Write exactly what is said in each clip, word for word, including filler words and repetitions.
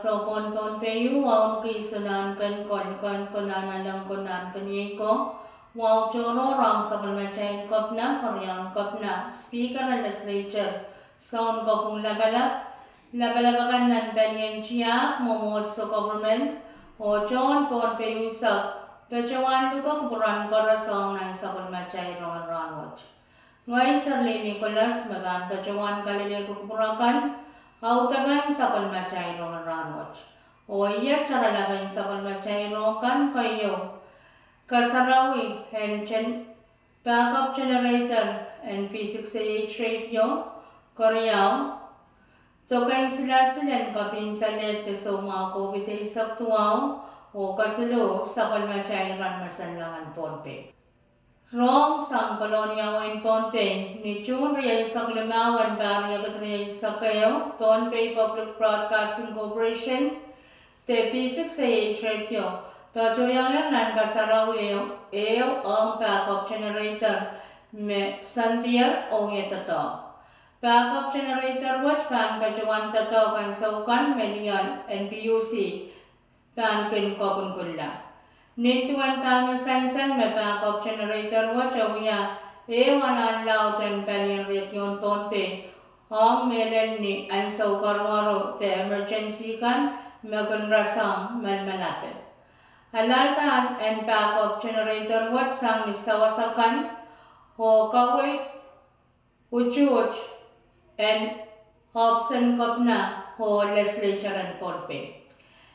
Soukohn Pohnpei, wahu ong kis nan ken kol ken konanalong konankenieiko, wahu tohrohr ong sapwellimatail Kepina, Keriaun Kepina, Speaker en Legislature, Sounkopwung Lapalap, lapalap akan nan palien tiahk, mwomwohdiso, government, oh tohn Pohnpei unsek, patohwan luke kupwuramwail koaros ong nan sapwellimatail rongen rahnwet. Ngehi Serlin Nicholas me pahn patohwan kalelehki kupwur akan, audepen sapwellimatail rongen rahnwet. Oh iet oaralapen sapwellimatail rong kan keieu: kasarawi en gen-, backup generator en V six A H radio, keriau, doken silasil en kapinsalehd de soumwahu COVID eisek duwau, oh kesiluh sapwellimatail ranmwesen langin Pohnpei. Rong sang Kolonia wehin Pohnpei, ni June rieisek limau en pahr riekid rieisek ehu, Pohnpei Public Broadcasting Corporation, de V six A H radio, patohiengehr nan kasarawi ehu, ehu ong backup generator me sandier oh iet doadoahk. Backup generator wet pahn patohwan doadoahk ansou kan me lioal en PUC pahn kin kokunkulla. Nin duwen dahme sansal me backup generator wet e wia ehu anahn laud en palien radio en Pohnpei, ong mehlel ni ansou karuwaru de emergency kan me kin rasehng melamelapil. Alahldahr en backup generator wet sang ni sawas akan, oh kaweid utuht en ohpis en Kepina oh Legislature en Pohnpei.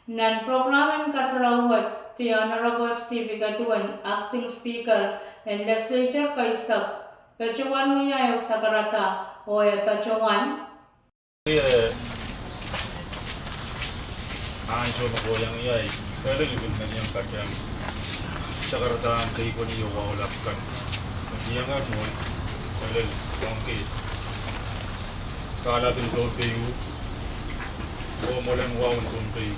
Nan program en kasarawi wet, The Honorable Steve Ikediwen, Acting Speaker en Legislature keisek, patohwan wia ehu sakarada, oh e patohwan ansou me kohieng ie, mehlel I pil men iang patehng sakaradahn keipweni oh wahu lap kan me kiheng mwohn, mehlel wauneki kahlap en Pohnpei oh mwoalen wahu en Pohnpei,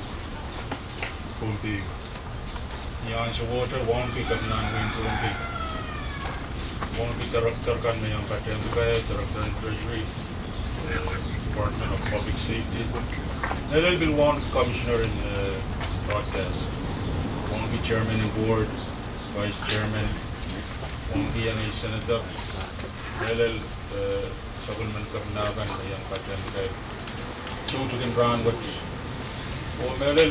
Pohnpei. Ni ansowohte wauneki kepinahn wehin Pohnpei, wauneki director kan me iang patehng, Director en Treasury, Department of Public Safety, mehlel pil wauneki Commissioner en, eh, Broadcast, wauneki Chairman en Board, Vice Chairman, wauneki iang ei Senator, mehlel, eh, sapwellimen kepina kan me iang patehng kitail toutukin rahnwet. Oh mehlel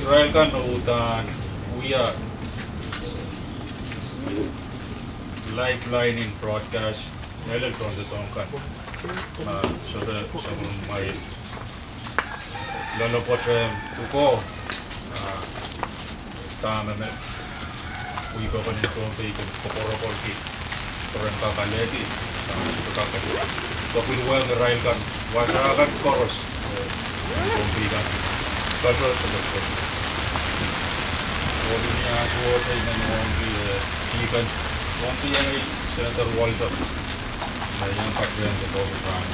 irail kan me uhdahn wia lifeline en broadcast, mehlel tohndoadoahk kan, ah, sohte sapwellimamwail loalopwoat en pwukoa, ah, dahme me wihpokon en Pohnpei kin koapworopworki, peren kak alehdi, ah, sohte kak, koapworopworki irail kan, wasa kan koaros, eh, Pohnpei kan, koaros, koaros. Oh ni ansowohte I men wauneki, eh, Stephen, wauneki iang ei Senator Walter, me iang patehng de program.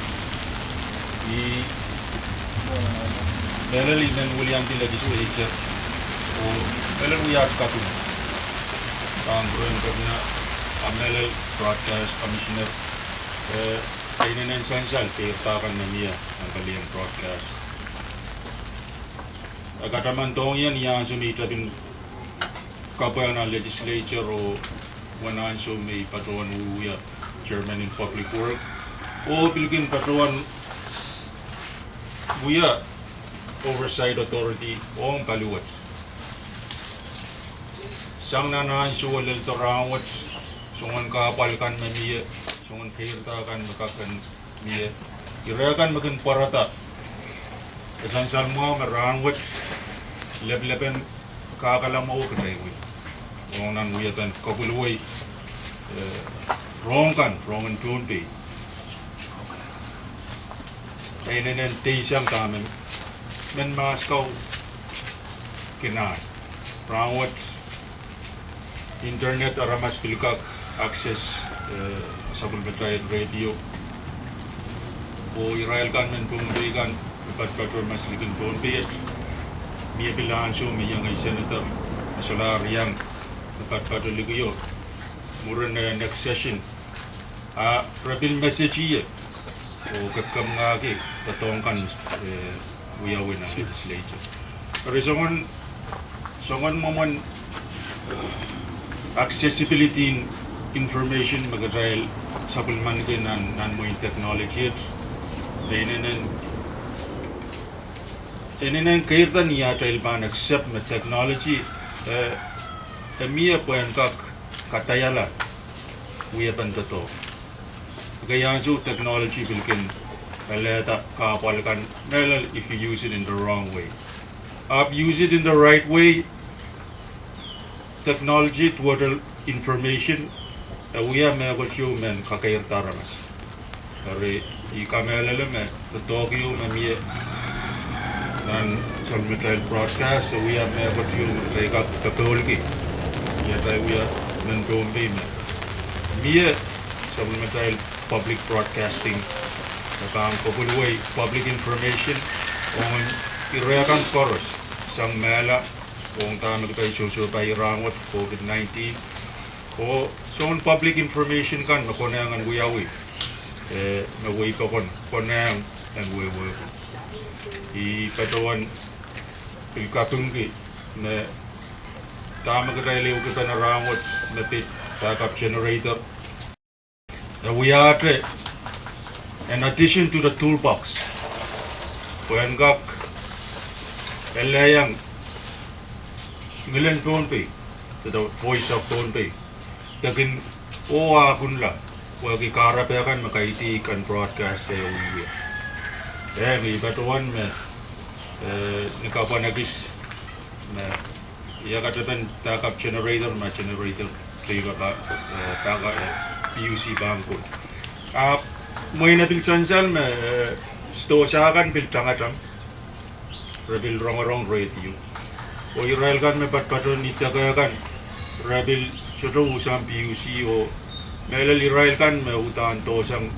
Ih mehlel I men weliandi Legislature, oh mehlel wia kaping, Congressman, Kepina, ah mehlel Broadcast Commissioner, eh, e inenen sansal keirda kan me mie nan palien broadcast. E katamandohng ie ni ansou me I tapin kapwaiada Legislature oh uwen ansou me I patohwan wiewia Chairman en Public Work, oh pil kin patohwan wia Oversight Authority ong paliwet. Sang nan ansowo lel doadoahk wet, soangen kahpwal kan me mie, soangen keirda kan me kak kin mie, ire kan me kin pwarada. E sansal mwahu me rahnwet lepelepen kahkalamwo kitail wia, rong nan wiepen kopwulwei, eh, rong kan, rong en Pohnpei. E inenen deisang dahme men mahs kau kin ahi. Rahnwet internet aramas pil kak access, eh, sapwellimatail radio. Oh irail kan mehn Pohnpei kan me patopato aramas likin Pohnpei et, mie pil ansou me iang ei Senator me solahr iang me patopato likio mwurin, eh, next session. Ah re pil message ie oh kepkemengahki doadoahk kan, eh, wiawi nan legislature. Eri soangen, soangen mwomwen accessibility en information me kitail sapwellimaniki nan, nan mwehin technology et. E inenen, e inenen keirda ni atail pahn accept me technology, eh, e mie pwehn kak kadaiala wiepen doadoahk. Ekei ansou technology pil kin alehda kahpwal kan, mehlel if you use it in the wrong way. Ahpw use it in the right way, technology, duwehte information, e wia mehkot ieu me en kakeirda aramas. Eri, I kamehlele me doadoahk ieu me mie nan sapwellimatail broadcast, e wia mehkot ieu me kitail kak popohlki. Ia atail wia mehn Pohnpei me mie sapwellimatail public broadcasting, me pahn kopwulwei public information ong ire kan koaros, sang mehla, ong dahme kitail sohsohpai rahn wet, COVID nineteen. Oh soangen public information kan me konehng en wiawi, eh, me wei pokon konehng en wehwehki. I patohwan pil kapingki me dahme kitail ehukipene rahn wet me pid backup generator, e wiahte an addition to the toolbox pwehn kak elehieng ngilen Pohnpei, the Voice of Pohnpei, de kin oh ah kunla wehwehki kahrepe kan me kaidehn kan broadcast e wia. E me I patohwan me, eh, ni kapwan ekis me ia katepen backup generator ma generator teikan, eh, backup, eh, PUC pahn kun. Ahpw mwein e pil sansal me, eh, sidohsa kan pil tangatang, re pil rongorong radio. Oh irail kan me patpato ni deke kan, re pil sohte usang PUC oh mehlel irail kan me uhdahn dohsang,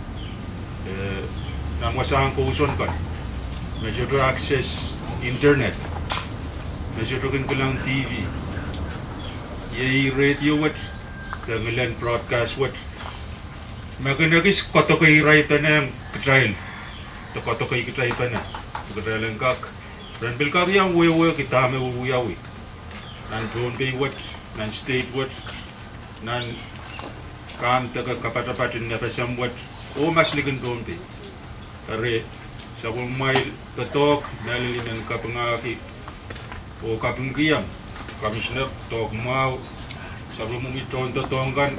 eh, nan wasahn kousoan kan, me sohte access internet, me sohte kin kilang TV. Iei radio wet, de ngilen broadcast wet, me kin ekis koadokeirailpene kitail, de koadokei kitailpene, kitail en kak, ren pil kak iang wehwehki dahme wiawi nan Pohnpei wet, nan state wet, nan kahn deke kapatapat en FSM wet, oh mas likin Pohnpei. Eri, sapwellimamwail doadoahk, mehlel I men kapingahki oh kapingkihong Commissioner doadoahk mwahu, sapwellimomwi tohndoadoahk kan,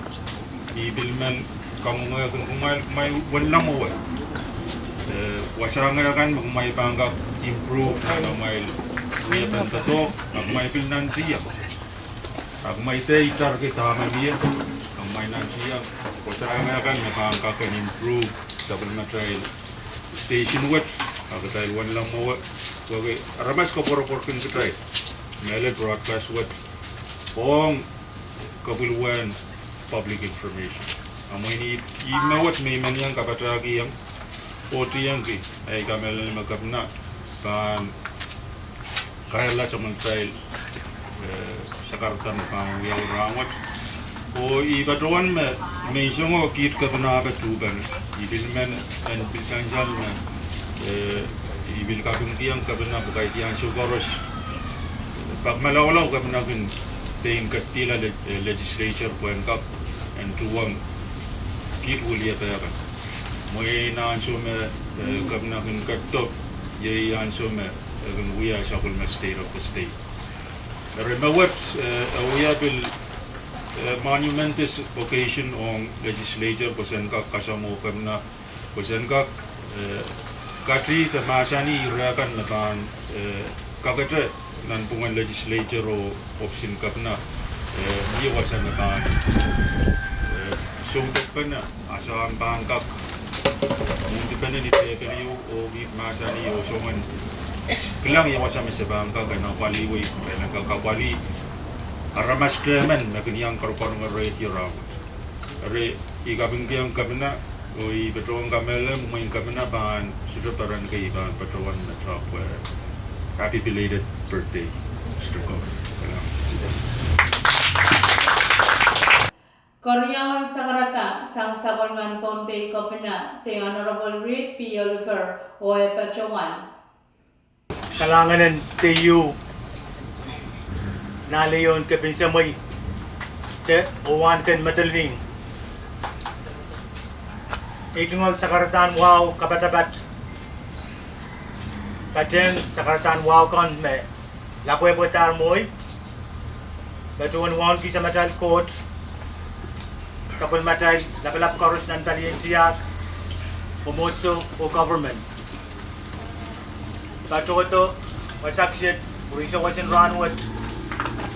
I pil men kamwengehki kumwail, kumwail wenla mwowe, eh, wasahn kan me kumwail pahn kak improve nan amwail wiepen doadoahk, a kumwail pil nantihong. A kumwail dehr itarki dahme mie, a kumwail nantihong wasahn kan me pahn kak en improve sapwellimatail station wet, a kitail wenla mwowe, wehwehki aramas koapworopworki kitail, mehlel broadcast wet, ong kopwulwehn public information. A mwein ih, ih me wet me I men iang kapatahkihong, oh tiengki, eh, I kamehlele me Kepina pahn kairla sapwellimatail, eh, sakarada me pahn wiawi rahn wet. Oh I patohwan me, me I song oh kiht Kepina pahn tuhpene. I pil men, en pil sansal me, eh, I pil kapingkihong Kepina pwukat ansou koaros pak malaulau Kepina kin pein ketidihla le-, eh, legislature pwehn kak en tuhwong kiht weliepe kan. Mwein ansou me, eh, Kepina kin ketido, iei ansou me e kin wia sapwellime State of the State. Eri me wet, eh, e wia pil, eh, monumentous occasion ong legislature pwe sen kak kasamwo Kepina, pwe sen kak, eh, kati de mahsanih ire kan me pahn, eh, kakete nanpwungen legislature oh ohpisin Kepina, eh, mie wasa me pahn, eh, sounpene, a soh, ahpw pahn kak independent, independent oh kiht mahsanih oh soangen kilang ia wasa me se pahn kak en apwalih wei, pahn kak apwalih aramas tehmen me kin iang koarokoaronge radio rahn wet. Eri I kapingkihong Kepina, oh I patohwan kamehlele mwein Kepina pahn sohte peren kei, I pahn patohwan me talk pwe happy belated birthday, Mister Governor. Koaros sakarada. sang sapwellimen Pohnpei Kepina, the Honorable Reed P. Oliver, oh e patohwan. Kalahngan en keieu, nah leiohn kepin semwei, de oh wahnken medilin. Ei tungoal sakaradahn wahu kapatapat, patehng sakaradahn wahu kan me lapwehpwehdahr mwohi, me duwen wauneki samatail Koht, sapwellimatail lapalap koaros nan palien tiahk, mwomwohdiso oh government. Patohdo wasa kiset, mwurin souwas en rahnwet,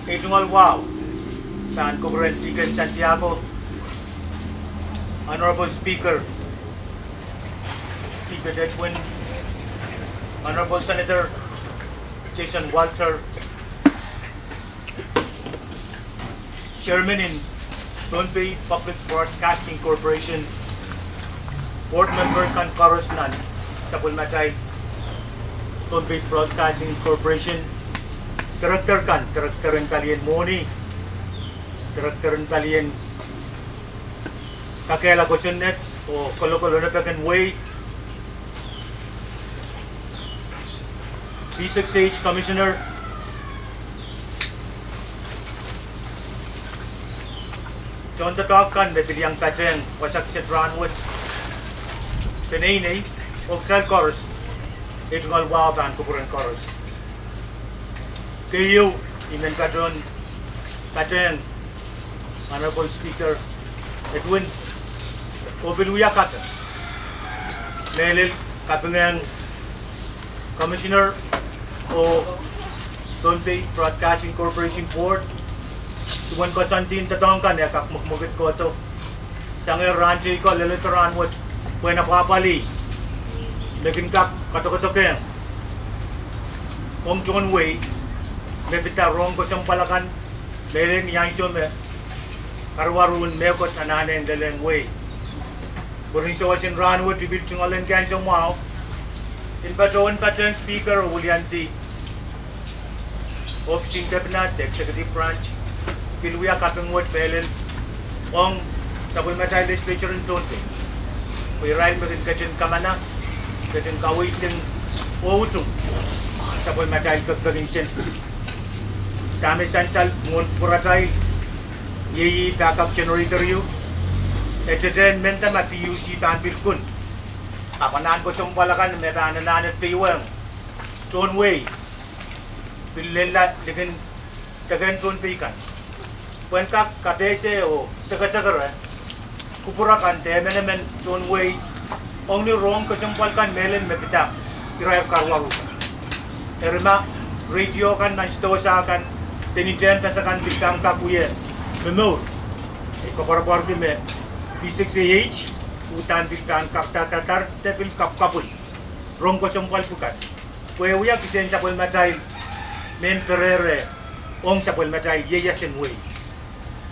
ei tungoal wahu pahn kupwuren Deacon Santiago, Honorable Speaker Tibet Edwin, Honorable Senator Jason Walter, Chairman en Pohnpei Public Broadcasting Corporation, board member kan koaros nan sapwellimatail Pohnpei Broadcasting Corporation, director kan, director en palien mwohni, director en palien kakehlaka kosonned oh kolokol en lepek en wehi, V six H Commissioner, tohndoadoahk kan me pil iang patehng wasa kiset rahnwet, peneinei, oh kitail koaros, ei tungoal wahu pahn kupwuren koaros. Keieu, I men patohwan patehng Honorable Speaker Edwin, oh pil wia kaping, mehlel kapingehng Commissioner oh Pohnpei Broadcasting Corporation Board, duwen koasoandi en doadoahk kan e kak mwekimwekid kohdo, sang rahn teiko leledo rahnwet, pwehn apwahpwalih me kin kak kadokadoke ong tohn wehi me pid rohng kesempwal akan, mehlel ni ansou me karuwaru en mehkot anahne en lelehng wehi. Mwurin souwas en rahnwet I pil tungoal en ki ansou mwahu en patohwan patehng Speaker oh wiliandi ohpis en kepina de executive branch, pil wia kaping wet mehlel ong sapwellimatail legislature en Pohnpei, pwe irail me kin ketin kamana, ketin kaweiding oh utung sapwellimatail pekipek en sent. Dahme sansal mwohn kupwuratail, iei ih backup generator ieu, e tetehn menda ma PUC pahn pil kun, ahpw anahn kesempwal akan me pahn anahne peiwehng tohn wehi, pil lella likin deke en Pohnpei kan, pwehn kak kapehse oh sekesekere kupwur akan de emenemen tohn wehi ong ni rohng kesempwal kan mehlel me pid irail karuwaru. Eri ma radio kan nan sidohsa kan de ni tehnpas akan pil pahn kak wie momour, I koapworopworki me V six A H uhdahn pil pahn kak dadaradar de pil kapwkapwil rohng kesempwal pwukat, pwe e wia kisehn sapwellimatail mehn perehre ong sapwellimatail ieias en wehi.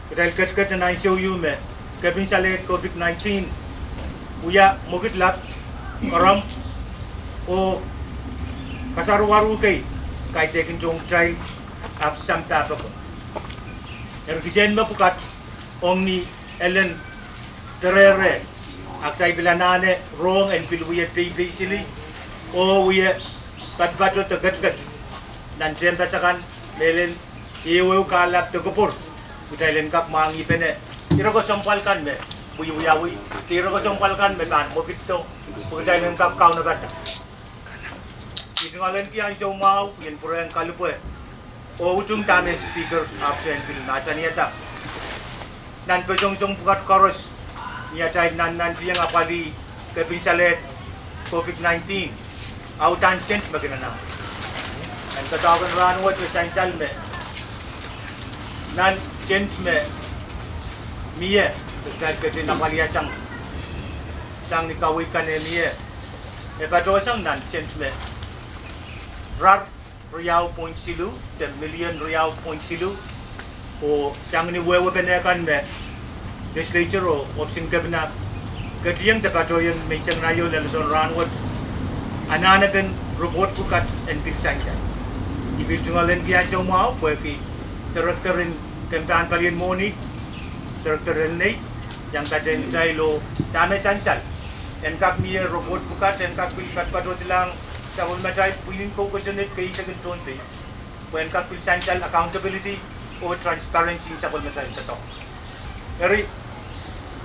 Kitail ketiket nan ansou ieu me kepin salehd COVID nineteen wia mwekid lap, koaroamw, oh kasaruwaru kei kaidehkin tohn kitail, ahpw sampah pokon. Eri kisehn mepwukat ong ni elen perehre, a kitail pil anahne rohng en pil wie peipeisili oh wie patopato de ketiket nan tehnpas akan mehlel ehuehu kahlap de kupwur, kitail en kak mwahngihpene ire kesempwal kan me wiewiawi, de ire kesempwal kan me pahn mwekiddo, pwe kitail en kak kaunopada. I tungoal en ki ansou mwahu pwehn pwurehng kalipwe oh utung dahme Speaker ahpwtehn pil mahsanihada. Nan pesongosong pwukat koaros, ni atail nannantieng apwalih kepin salehd COVID nineteen, a uhdahn sent me kin anahn. Nan doadoahk en rahnwet e sansal me nan sent me mie, kitail ketin apwaliasang sang ni kaweid kan e mie, e patohsang nan sent me rar riau point siluh de million riau point siluh, oh sang ni wehwehpen kan me legislature oh ohpis en kepina ketieng de patohieng menseng naieu leledohn rahnwet, anahnepen report pwukat en pil sansal. I pil tungoal en ki ansou mwahu pwehki director en kempahn palien mwohni, director Elnei, iang patehng kitail oh dahme sansal. En kak mie report pwukat en kak pil patpatohdilahng sapwellimatail pwihn en kou kosonned kei seken Pohnpei, pwe en kak pil sansal accountability oh transparency en sapwellimatail doadoahk. Eri,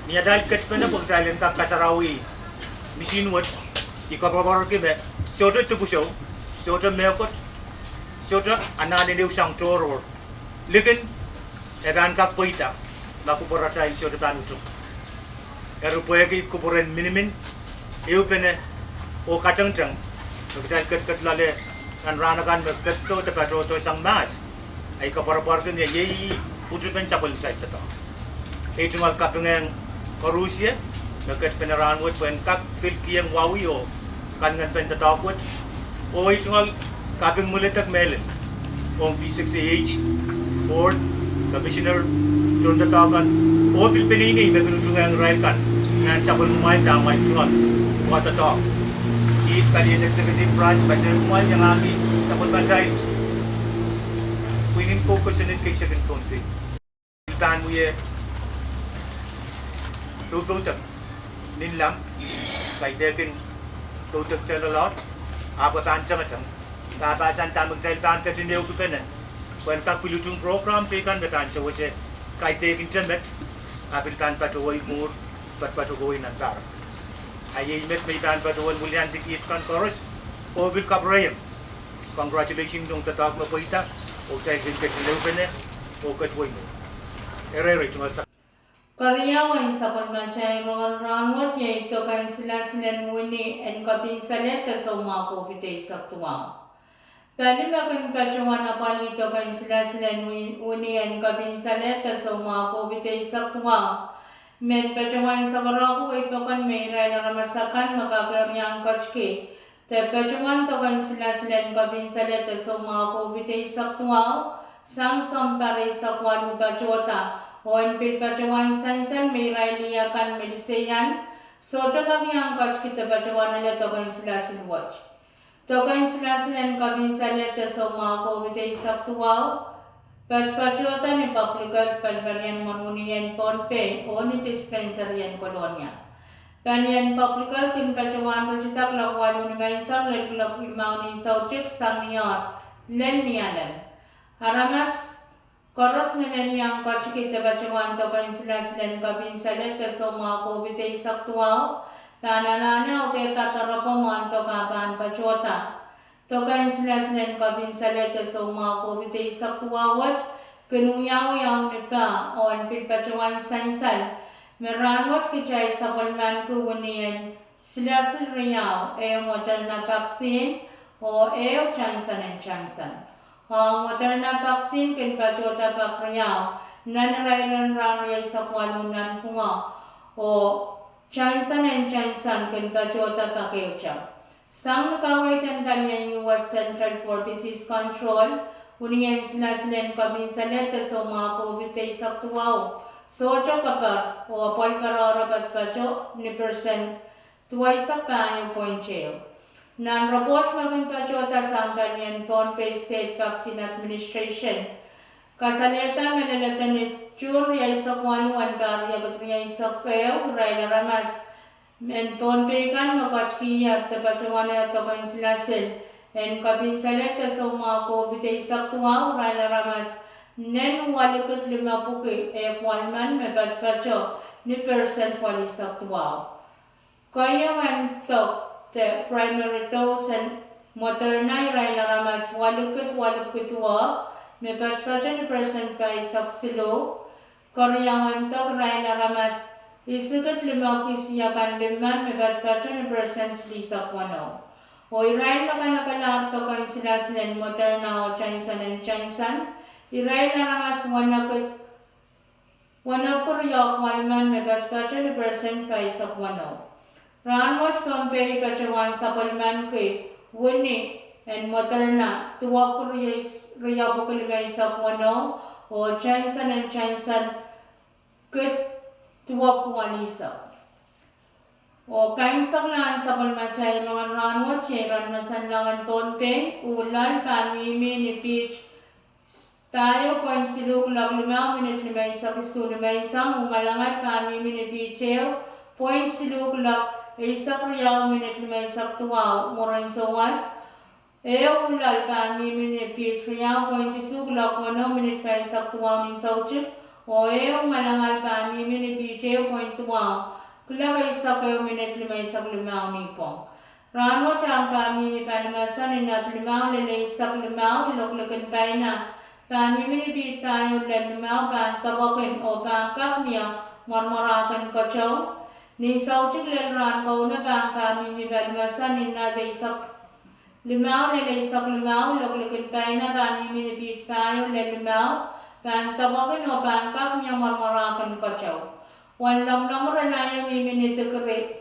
ni atail ketpene pwe kitail en kak kasarawi misihn wet, I koapworopworki me sohte dipwisou, sohte mehkot, sohte anahn en ehu sang tohrohr likin e pahn kak pweida ma kupwuratail sohte pahn utung. Eri pwehki kupwuren minimin, ehupene, oh katengteng me kitail ketiket loale nan rahn akan me ketido de patohdo sang mahs, I koapworopworki me iei utupen sapwellimatail doadoahk. Ei tungoal kapingehng koarusie me ketpene rahn wet pwe en kak pil kiheng wauwi oh kanengenpen doadoahk wet, oh ei tungoal kaping mwuledek mehlel ong V six A H, board, commissioner, tohndoadoahk kan, oh pil peneinei me kin utungehng irail kan nan sapwellimamwail dahme kumwail tungoal doadoahk. Kiht palien executive branch, patohwan iangahki sapwellimatail pwihn en kou kosonned kei seken Pohnpei, pil pahn wie poupoudek, ninlang, kaidehkin poudek te loaloahd, ahpw e pahn tengeteng, pahpahsan dahme kitail pahn ketin ehukipene, pwe en kak pil utung program teikan me pahn sewese kaidehkinte met, a pil pahn patohwei mwuhr, patpatohwei nan pahr. A iei met me I pahn patohwan wiliandi kiht kan koaros, oh pil kapwurehiong, congratulations ong doadoahk me pweida, oh kitail kin ketin ehupene, oh ketiwei mwuhr. Eri, eri tungoal sa Keriau en sapwellimatail rongen rahn wet iei doken silasilen wini en kopinsalehda soumwahu COVID eisek duwau. Pali me kin patohwan apwalih doken silasilen wi-, wini en kopinsalehda soumwahu COVID eisek duwau, me patohwan sakarahku wei pokon me irail aramas akan me kak eri iang ketki de patohwan doken silasilen kopinsalehda soumwahu COVID eisek duwau, sang sounpar eisek waluh patohda, oh en pil patohwan sansal me irail lih akan me liseian sohte kak iang ketki de patohwan ale doken silasil wet. Doken silasilen kopinsalehda soumwahu COVID eisek duwau patpatohda ni Public Health, palipalien mwohn wini en Pohnpei oh ni dispensary en Kolonia. Palien Public Health kin patohwan ritida kuloak waluh nimenseng lel kuloak limau ni soutik sang ni ohl lel Nialem. Aramas koaros me men iang ketki de patohwan doken silasilen kopinsalehda soumwahu COVID eisek duwau pahn anahne audehda doaropwe mwahndoke pahn patohda. Doken silasilen kopinsalehda soumwahu COVID eisek duwau wet kin wiawi ni pah oh en pil patohwan sansal me rahn wet kitail sapwellimaniki wini en silasil riau, ehu Moderna vaccine oh ehu Johnson and Johnson. A Moderna vaccine kin patohda pak riau nan irair en rahn rieisek waluh nanpwungo, oh Johnson and Johnson kin patohda pak ehute. Sang ni kaweid en palien U S Centers for Disease Control, wini en silasilen kopinsalehda soumwahu COVID eisek duwau sohte keper oh apwal pere patpato ni percent duweisek pahieu point ehu. Nan report me kin patohda sang palien Pohnpei State Vaccine Administration, kasalehda me leledo ni June rieisek waluh en pahr riekid rieisek ehu, irail aramas en Pohnpei kan me ketkier de patohwanehr doken silasil en kopinsalehda soumwahu COVID eisek duwau, irail aramas nen walikid limepwuki ehk walimen me patopato ni percent walisek duwau. Keieun dok de primary dose en Moderna, irail aramas walikid waluhpwuki duwehk me patopato ni percent pahisek siluh. Kerieun dok, irail aramas isikid limepwuki isiakan limen me patopato ni percent silihsek weneu. Oh irail me kalakalahr doken silasil en Moderna oh Johnson and Johnson, irail aramas wenepwuki riehk walimen me patopato ni percent pahisek weneu. Rahnwet Pohnpei patohwan sapwellimaniki wini en Moderna duwepwuki riepwuki limeisek weneu, oh Johnson and Johnson kid duwepwuki walisek. Oh kaimwiseklahn sapwellimatail rongen rahnwet iei ren mesen loangen Pohnpei, uh loal pahn mihmi ni piht pahieu point siluh kuloak limau minit limeisek isuh nimenseng, oh ngalangal pahn mihmi ni piht ehu point siluh kuloak eisek riau minit limeisek duwau mwurin souwas. Ehu loal pahn mihmi ni piht riau point isuh kuloak weneu minit pahisek duwau nin soutik, oh ehu ngalangal pahn mihmi ni piht ehu point duwau kuloak eisek ehu minit limeisek limau nipwong. Rahnwet ahng pahn mihmi palimese ni knot limau lel eisek limau, iloak likin paina pahn mihmi ni piht pahieu lel limau, pahn depwekin oh pahn kak mie mwarmwarahkin keteu. Nin soutik lel rahn kouno pahn pahn mihmi palimese ni knot eisek limau lel eisek limau, iloak likin paina pahn mihmi ni piht pahieu lel limau, pahn depwekin oh pahn kak mie mwarmwarahkin keteu. Wen lomwlomw ren aio mihmi ni dikri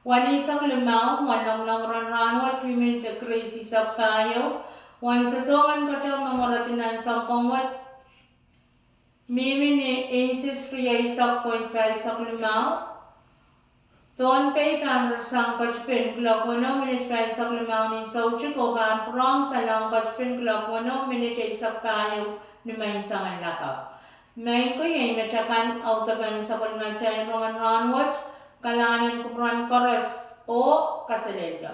welisek limau, wen lomwlomw ren rahnwet mihmi ni dikri isisek pahieu, wen sosohn keteu me mweredi nan sounpwong wet mihmi ni inches rieisek point pahisek limau. Pohnpei pahn ririsang ketipin kuloak weneu minit pahisek limau nin soutik oh pahn pwurehng salong ketipin kuloak weneu minit eisek pahieu nimenseng en lakapw. Maing ko, iei met akan audepen sapwellimatail rongen rahnwet. Kalahngan en kupwuren koaros oh kaselehlie.